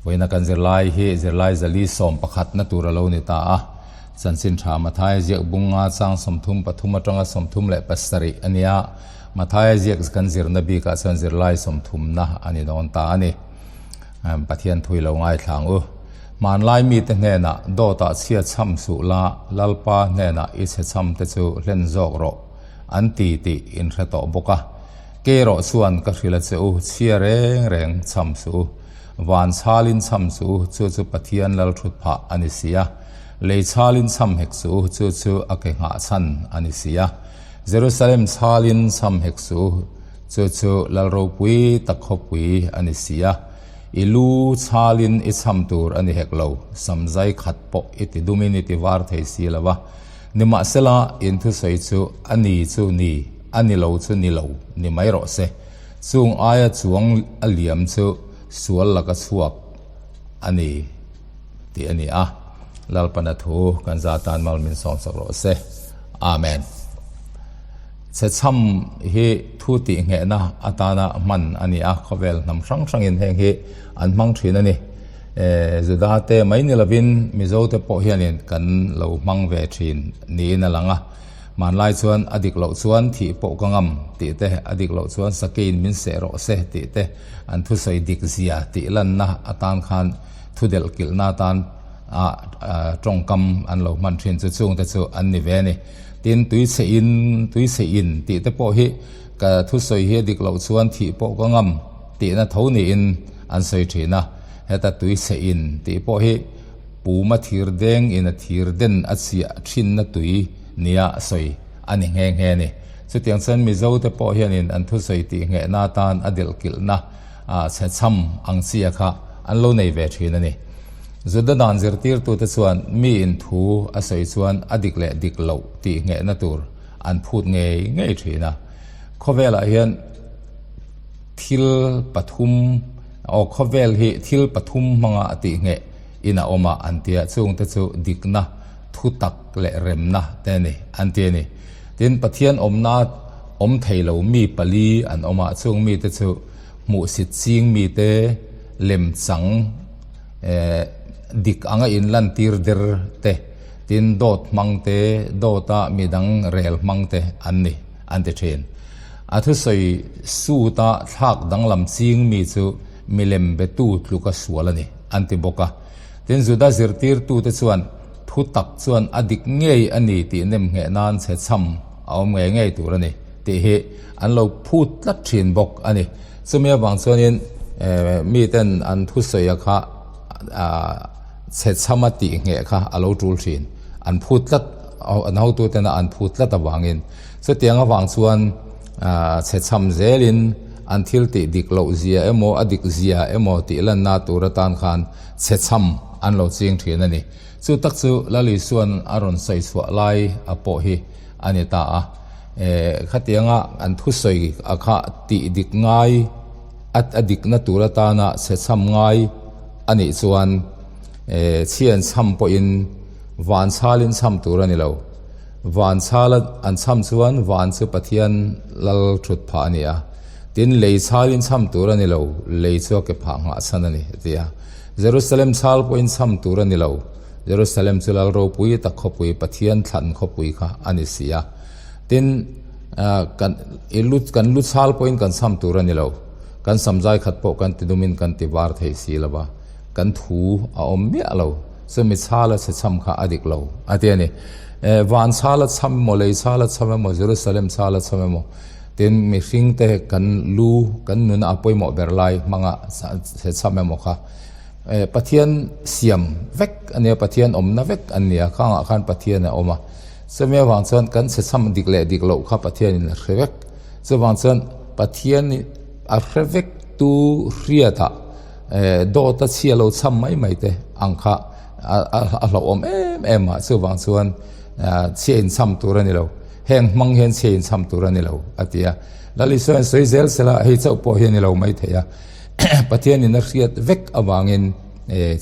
Vawiina kan zirlai hi zirlai zali sawm pakhatna tur a lo ni ta a. Chanchin tha Mathaia ziak bunga chang 33 atanga 37 a nia. Mathaia ziak kan zirna bikah chuan zirlai sawmthumna a ni dawn ta a ni. Pathian thui lo ngaithlang u. Hmanlai mite hnenah dawtah chhia chham suh la, Lalpa hnenah i chhe chham te chu hlen zawk rawh an ti tih in hre tawh bawk a. Kei erawh chuan ka hrilh a che u, chhia reng reng chham suh u. Van chhalin chham suh u, chu chu Pathian lal thut phah a ni si a. Lei chhalin chham hek suh u, chu chu a ke nghah chhan a ni si a. Jerusalem chhalin chham hek suh u, chu chu lal ropui tak khawpui a ni si a. I lu chhalin i chham tur a ni hek lo, samzai khat pawh i ti dumin i ti var thei si lo va. Nimahsela, in thusawi chu a ni chu ni, a ni lo chu ni lo ni mai rawh se. Chung aia chuang a liam chu sual laka chhuak a ni tih a ni a. Lalpana thu kan za tan mal min sawm chak rawh se. Amen. Chhechham hi thu tih nghehna atana hman a ni a, khawvel hnam hrang hrangin heng hi an hmang thin a ni. Juda te mai ni lovin Mizo te pawh hianin kan lo hmang ve thin niin a lang a. Hmanlai chuan a dik loh chuan thih pawh ka ngam tih te, a dik loh chuan sakeiin min seh rawh se tih te an thusawi dik zia tih lanna atan khan thu delh kilhna atan a tawngkam an lo hman thin chu chungte chu an ni ve a ni. Tin, tui chhe in, tui chhe in tih te pawh hi ka thusawi hi a dik loh chuan thih pawh ka ngam tihna tho niin an sawi thin a. Heta tui chhe in tih pawh hi puma thir deng in a thir den a chhiah thinna tui nia sawi a ni nghe nghe a ni. Chutiang chuan Mizo te pawh hianin an thusawi tih nghehna atan a delhkilhna chhe chham ang chia kha an lo nei ve thin a ni. Juda dan zirtirtute chuan mi in thu a sawi chuan a dik leh dik loh tih nghehna tur an phut ngei ngei thin a. Khawvelah hian thil pathum aw khawvel hi thil pathum hmanga tih ngheh in a awm a an ti a, chungte chu dikna, thu tak leh remna te a ni an ti a ni. Tin, Pathian awmna awm thei lo mi pali an awm a, chung mite chu hmuhsit ching mite, lemchang dik anga inlantir der te, tin dawt hmang te, dawta midang rel hmang te an ni an ti thin. A thusawi suta thlak danglam ching mi chu milem betu tluka sual a ni an ti bawk a. Tin, Juda zirtirtute chuan thu tak chuan a dik ngei a ni tih nem ngheh nan chhe chham a awm ngei ngei tur a ni tih hi an lo phut tlat thin bawk a ni. Chumi avang chuanin miten an thusawi a kha chhe chhama tih ngheh kha a lo tul thin. An phut tlat, an hotutena an phut tlat avangin. Chutiang avang chuan chhe chham zelin an thil tih dik loh zia emaw a dik zia emaw tih lanna tur atan khan chhe chham an lo ching thin a ni. Chu tak chu Lal Isua'n a rawn sawi chhuah lai a pawh hi a ni ta a. Khatianga an thusawi a kha tih dik ngai a dikna tur atana chhe chham ngai a nih chuan chhian chham pawhin van chhalin chham tur a ni lo. Van chhala an chham chuan van chu Pathian lal thut phah a ni a. Tin, lei chhalin chham tur a ni lo, lei chu a ke phah nghah chhan a ni, a ti a. Jerusalem chhal pawhin chham tur a ni lo, Jerusalem chu lal ropui tak khawpui, Pathian thlan khawpui kha a ni si a. Tin, kan i lu kan lu chhal pawhin kan chham tur a ni lo, kan samzai khat pawh kan ti dumin kan ti var thei si lo va, kan thu a awm miah lo. Chumi chhala chhe chham kha a dik lo, a ti a ni. Van chhala chham emaw, lei chhala chham emaw, Jerusalem chhala chham emaw, tin mihringte kan lu, kan nuna a pawimawh ber lai hmanga chhe chham emaw kha Pathian siam vek a nia, Pathian awmna vek an ni a, khangah khan Pathian a awm a. Chumi avang chuan kan chhe chham dik leh dik loh kha Pathianin a hre vek. Chuvang chuan Pathian a hre vek tu hriatah Dawt a chhia lo chham mai mai te ang kha a hlauhawm em em a, chuvang chuan chhia inchham tur a ni lo, heng hmang hian chhia inchham tur a ni lo a ti a. Lal Isua hian sawi zel sela hei chauh pawh hi a ni lo mai thei a, Pathianin a hriat vek avangin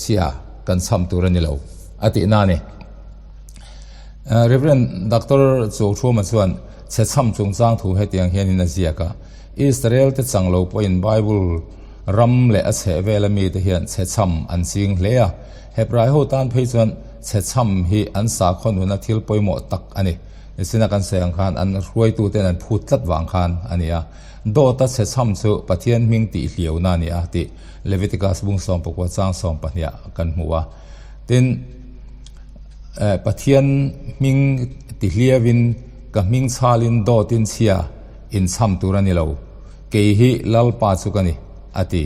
chhia kan chham tur a ni lo a tihna a ni. Rev. Doctor Chauthuma chuan chhe chham chungchang thu hetiang hianin a ziak a, Israel te chang lo pawhin Bible. ram leh a chhehvela mite hian chhechham an ching hle a. Hebrai ho tan phei chuan chhechham hi an sakhaw nuna thil pawimawh tak a ni. Nichina kan sawi ang khan an hruaituten an phut tlat vang khan a ni a. Dawta chhechham chu Pathian hming tihhliauna a ni a tih Leviticus bung 19 chang 12 ah kan hmu a. Tin, Pathian hming tihliauin ka hming chhalin dawtin chhia inchham tur a ni lo. Kei hi Lalpa chu ka ni, a ti.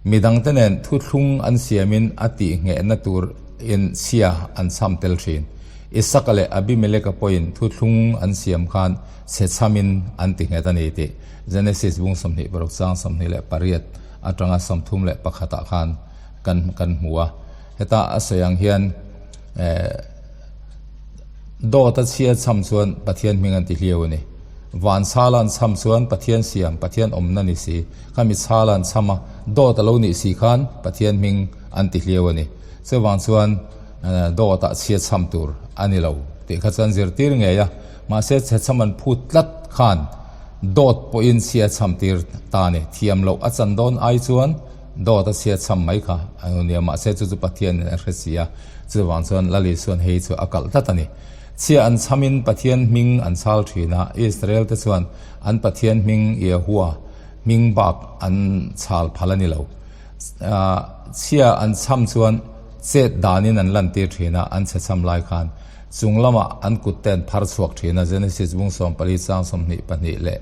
Midangte nen thuthlung an siamin a tihnghehna tur in chhia an chham tel thin. Isaka leh Abimeleka pawhin thuthlung an siam khan chhechhamin an tinghet a ni tih Genesis bung 26 chang 28 atanga 31 ah khan kan kan hmu a. Heta a sawi ang hian eh dawt a chhia chham chuan Pathian hming an ti hliau a ni. Van chhala an chham chuan Pathian siam, Pathian awmna ni si. Khami chhala an chham a, dawt a lo nih si khan Pathian hming an ti hliau a ni. Chuvang chuan dawt ah chhia chham tur a ni lo tih kha chuan zirtir ngei a. Mahse chhe chham an phut tlat khan dawt pawhin chhia chham tir ta a ni. Thiam loh a chan dawn ai chuan Dawt a chhiat chham mai kha a lo nia, mahse chu chu Pathianin a hre si a, chuvang chuan Lal Isuan hei chu a kalh tlat a ni. Chhia an chhamin Pathian hming an chhal thin a, Israel te chuan an Pathian hming Yehua hming bak an chhal phal a ni lo. Chhia an chham chuan chet danin an lantir thin a, an chhe chham lai khan chung lamah an kut te an phar chhuak thin a, Genesis bung 14 chang 22 leh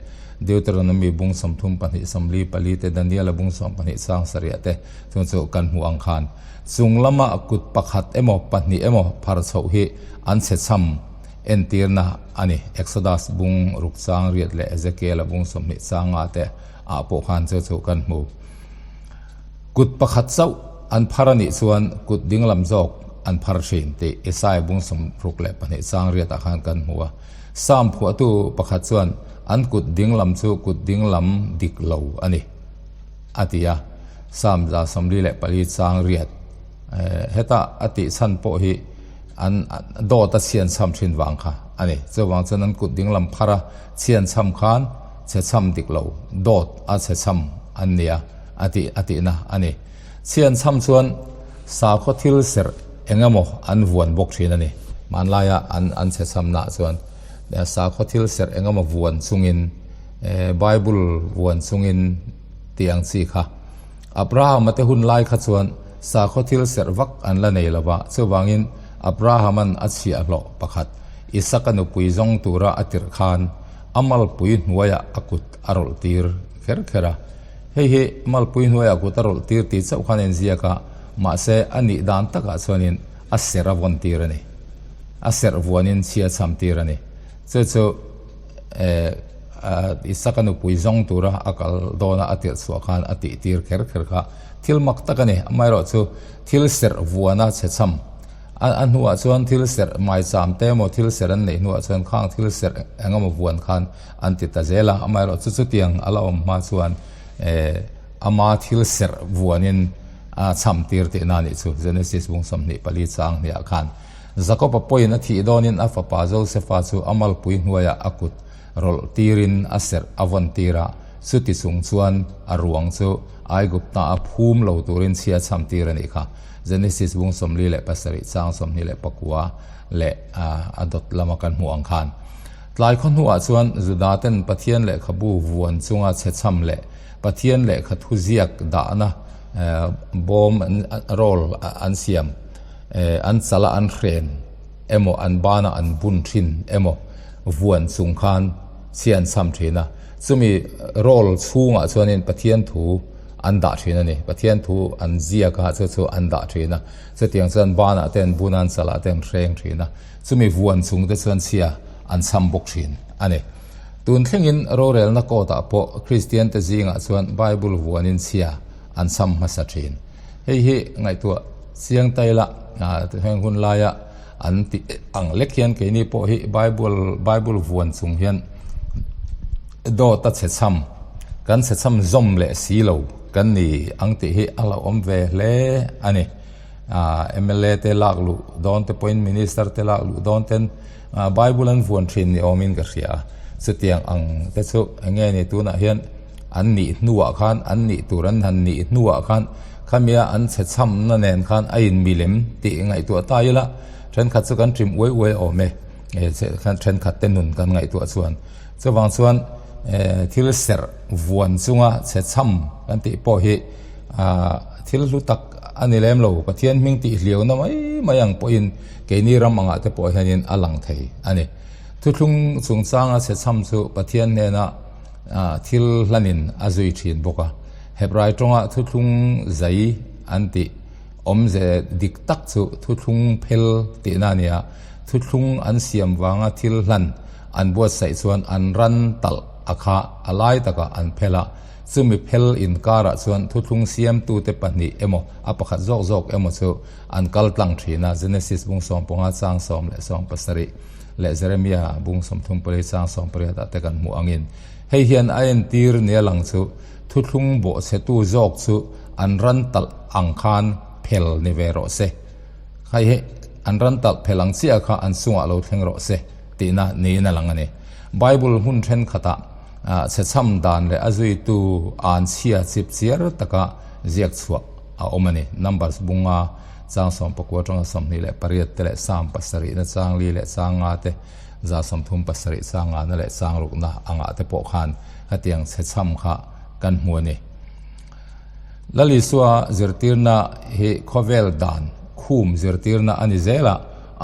Deuteronomy bung 32 44 te, Daniela bung 12 chang 7 te chung chu kan hmuh ang khan chung lama kut pakhat emaw pahnih emaw phar chhoh hi an chhe chham entirna a ni. Exodus bung ruk chang riat leh Ezekiela bung 20 chang nga te ah pawh khan chu chu kan hmu. Kut pakhat chauh an phar a nih chuan kut dinglam zawk an phar thin tih Isaiah bung 62 chang riatah khan kan hmu a. Psalm phuahtu pakhat chuan an kut dinglam chu kut dinglam dik lo a ni a ti a. Psalm 144 chang riat heta a tih chhan pawh hi an dawt a chhian chham thin vang kha a ni. Chuvang chuan an kut dinglam phar a chhian chham khan chhe chham dik lo dawt a chhe chham an nia a tih a tihna a ni. Chhian chham chuan sakhaw thil serh eng emaw an vuan bawk thin a ni. Hmanlaia an an chhe chhamnaah chuan sakhaw thil serh eng emaw vuan chungin Bible vuan chungin tih ang chi kha. Abraham-a te hun lai kha chuan sakhaw thil serh vak an la nei lo va, chuvangin Abraham-a'n a chhiahhlawh pakhat Isaka nupui zawng tura a tirh khan a malpui hnuaiah a kut a rawlh tir kher kher a. Hei hi malpui hnuaiah kut a rawlh tir tih chauh khan a inziak a, mahse a nih dan takah chuanin a serh a vawn tir a ni. A serh vuanin chhia chham tir a ni. Chu chu eh Isaka nupui zawng tura a kal dawna a tirh chhuah khan a tih tir kher kher kha thil mak tak a ni. Amaherawhchu thil serh vuana chhe chham A hnuah chuan thil serh maicham te emaw thil serh an neih hnuah chuan khang thil serh eng emaw vuan khan an ti ta zel a, amaherawh chu chutiang a la awm hma chuan eh ama thil serh vuanin a chham tir tihna a nih chu Genesis bung 24 chang hniah khan Jakob-a pawhin a thih dawnin a fapa Josefa chu a malpui hnuaiah a kut rawlh tirin a serh a vawn tir a, chuti chung chuan a ruang chu Aigupta a phum lo turin chhia chham tir a nih kha. Genesis bung 47 chang 24 leh a dawt lama kan hmuh ang khan. Tlai khaw hnuah chuan Juda ten Pathian lehkhabu vuan chunga chhechham leh Pathian lehkha thuziak dahna bawm roll an siam an chala an hren emaw an bana an bun thin emaw vuan chung khan chhia an chham thin a. Chumi roll chhungah chuanin Pathian thu an dah thin a ni. Pathian thu an ziak a, chu chu an dah thin a. Chutiang chuan banah te an bun a, an chalah te an hreng thin a. Chumi vuan chung te chuan chhia an chham bawk thin a ni. Tun thlengin rorelna court ah pawh Kristian te zingah chuan Bible vuanin chhia an chham hmasa thin. Hei hi ngaihtuah chiang ta ila, heng hun laia an tih ang lek hian keini pawh hi Bible Bible vuan chung hian dawt a chhe chham, kan chhe chham zawm leh si lo kan ni ang tih hi a hlauhawm ve hle a ni. Mla te lak luh dawn te pawhin Minister te lak luh dawn ten Bible an vuan thin ni awmin ka hria a, chutiang ang te chu eng nge ni tunah hian. an nih hnuah khan, an nih tur an han nih hnuah khan khamia an chhe chhamna nen khan a inmilem tih ngaihtuah ta ila, thenkhat chu kan ṭim uai uai awm e, thenkhat te nun kan ngaihtuah chuan. Chuvang chuan thil serh vuan chunga chhe chham kan tih pawh hi thil hlu tak a ni lem lo. Pathian hming tih hliauna mai mai ang pawhin keini ram angah te pawh hianin a lang thei a ni. Thuthlung chungchanga chhe chham chu Pathian hnena thil hlanin a zui thin bawk a. Hebrai tawnga thuthlung zai an tih awmze dik tak chu thuthlung phel tihna a ni a. Thuthlung an siam vanga thil hlan an buatsaih chuan an ran talh a kha a lai takah an phel a, chumi phel inkarah chuan thuthlung siamtute pahnih emaw a pakhat zawk zawk emaw chu an kal tlang thin a, Genesis bung sawmpanga chang 17 leh Jeremia bung 34 chang 18 ah te kan hmuh angin hei hian a entir nia lang chu thuthlung bawhchhetu zawk chu an ran talh ang khan phel ni ve rawh se. Hei hi an ran talh phel ang chiah kha an chungah lo thleng rawh se tihna niin a lang a ni. Bible hmun thenkhatah chhechham dan leh a zuitu an chhia chip chiar taka ziak chhuah a awm a ni. Numbers bunga chang 19 atanga 28 te leh Psalm pasarihna chang li leh chang nga te, 37 chang ngana leh chang rukna angah te pawh khan hetiang chhechham kha kan hmu a ni. Lal Isua zirtirna hi khawvel dan khum zirtirna a ni zel a,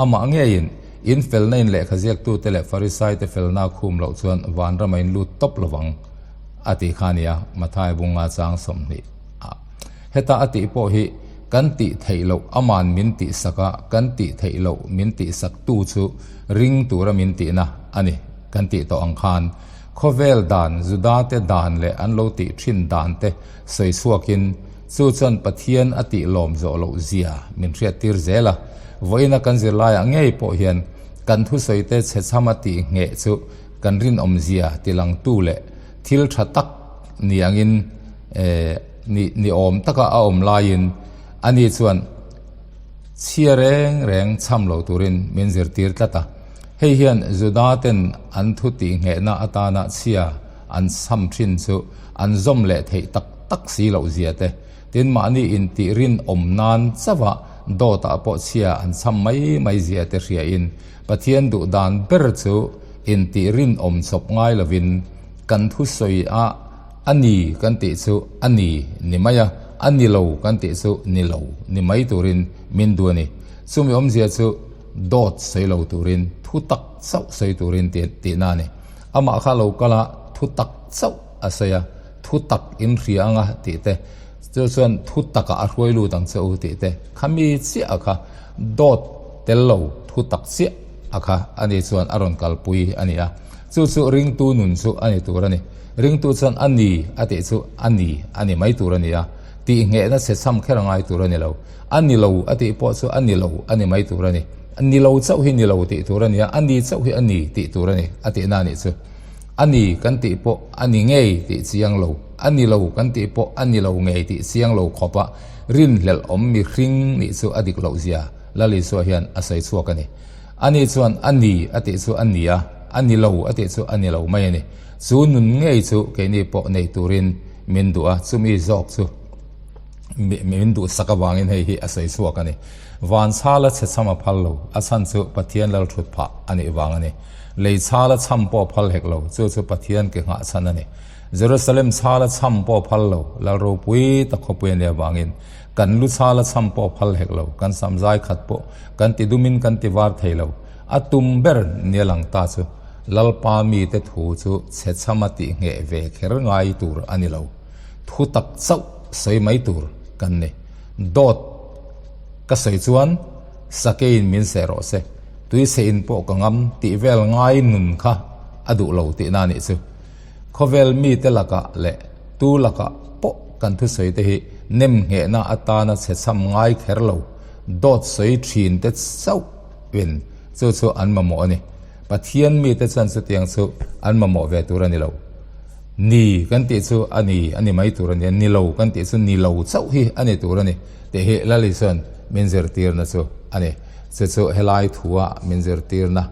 amah ngeiin in felna in lehkha ziaktute leh Farisaite felna a khum loh chuan vanram a in lut tawp lovang a tih kha a ni a, Mathai bunga chang 20 ah. Heta a tih pawh hi kan tih theih loh aman min tih sak a, kan tih theih loh min tih sak tu chu ring tura min tihna a ni kan tih tawh ang khan. Khawvel dan, Judate dan leh an lo tih thin dan te sawi chhuakin chu chuan Pathian a tih lawm zawh loh zia min hriattir zel a. Vawiina kan zirlaiah ngei pawh hian kan thusawite chhechhama tih ngheh chu kan rinawm zia tilangtu leh thil tha tak ni angin ni ni awm taka a awm laiin ani chuan chhia reng reng chham lo turin min zirtir tlat a. Hei hian Juda-ten an thu tihnghehna atana chhia an chham thin chu an zawm leh theih tak tak si loh zia te, tin mahni intih rinawm nan chauha dawtah pawh chhia an chham mai mai zia te hriain Pathian duh dan ber chu intih rinawm chawp ngai lovin kan thusawi a a ni kan tih chu a ni ni mai a, a ni lo kan tih chu ni lo ni mai turin min duh a ni. Chumi awmzia chu dawt sawi lo turin thu tak chauh sawi turin tihna a ni. Amah kha lo kal a, thu tak chauh a sawi a, thu tak in hria anga tih te, chu chuan thu takah a hruai lut ang che u tih te, khami chiah kha dawt tel lo thu tak chiah a kha a ni chuan a rawn kalpui a ni a. Chu chu ringtu nun chu a ni tur a ni. Ringtu chuan a ni a tih chu a ni a ni mai tur a ni a, tihnghehna chhe chham kher a ngai tur a ni lo. A ni lo a tih pawh chu a ni lo a ni mai tur a ni. Ni lo chauh hi ni lo tih tur a ni a, a ni chauh hi a ni tih tur a ni a tihna a nih chu. A ni kan tih pawh a ni ngei tih chiang lo, a ni lo kan tih pawh a ni lo ngei tih chiang lo khawpa rinhlelh awm mihring nih chu a dik loh zia Lal Isua hian a sawi chhuak a ni. A ni chuan a ni a tih chu a ni a, a ni lo a tih chu a ni lo mai a ni. Chu nun ngei chu keini pawh nei turin min duh a, chumi zawk chu. Min duhsak avangin hei hi a sawi chhuak a ni. Van chhala chhe chham a phal lo, a chhan chu Pathian lal thut phah a nih vang a ni. Lei chhala chham pawh a phal hek lo, chu chu Pathian ke nghah chhan a ni. Jerusalem chhala chham pawh a phal lo, lal ropui tak khawpui a nih avangin. Kan lu chhala chham pawh a phal hek lo, kan sam zai khat pawh kan ti dumin kan ti var thei lo. A tum ber nia lang ta chu Lalpa mite thu chu chhe chhama tih ngheh ve kher ngai tur a ni lo. Thu tak chauh sawi mai tur kan ni. Dawt ka sawi chuan sakeiin min seh rawh se, tuiseiin pawh ka ngam tih vel ngai nun kha a duh lo tihna a nih chu. Khawvel mite lakah leh tu lakah pawh kan thusawi te hi nem nghehna atana chhe chham ngai kher lo, dawt sawi thin te chauhin chu chu an mamawh a ni. Pathian mite chuan chutiang chu an mamawh ve tur a ni lo. Ni kan tih chu a ni a ni mai tur a ni a, ni lo kan tih chu ni lo chauh hi a ni tur a ni tih hi Lali chuan min zirtirna chu a ni. Chu chu helai thua min zirtirna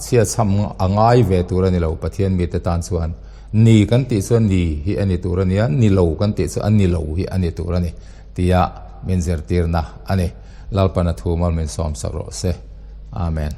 chhia chham a ngai ve tur a ni lo Pathian mite tan chuan. Ni kan tih chuan ni hi a ni tur a nia, ni lo kan tih chu a ni lo hi a ni tur a ni tia min zirtirna a ni. Lalpan a thu mal min sawmsak rawh se. Amen.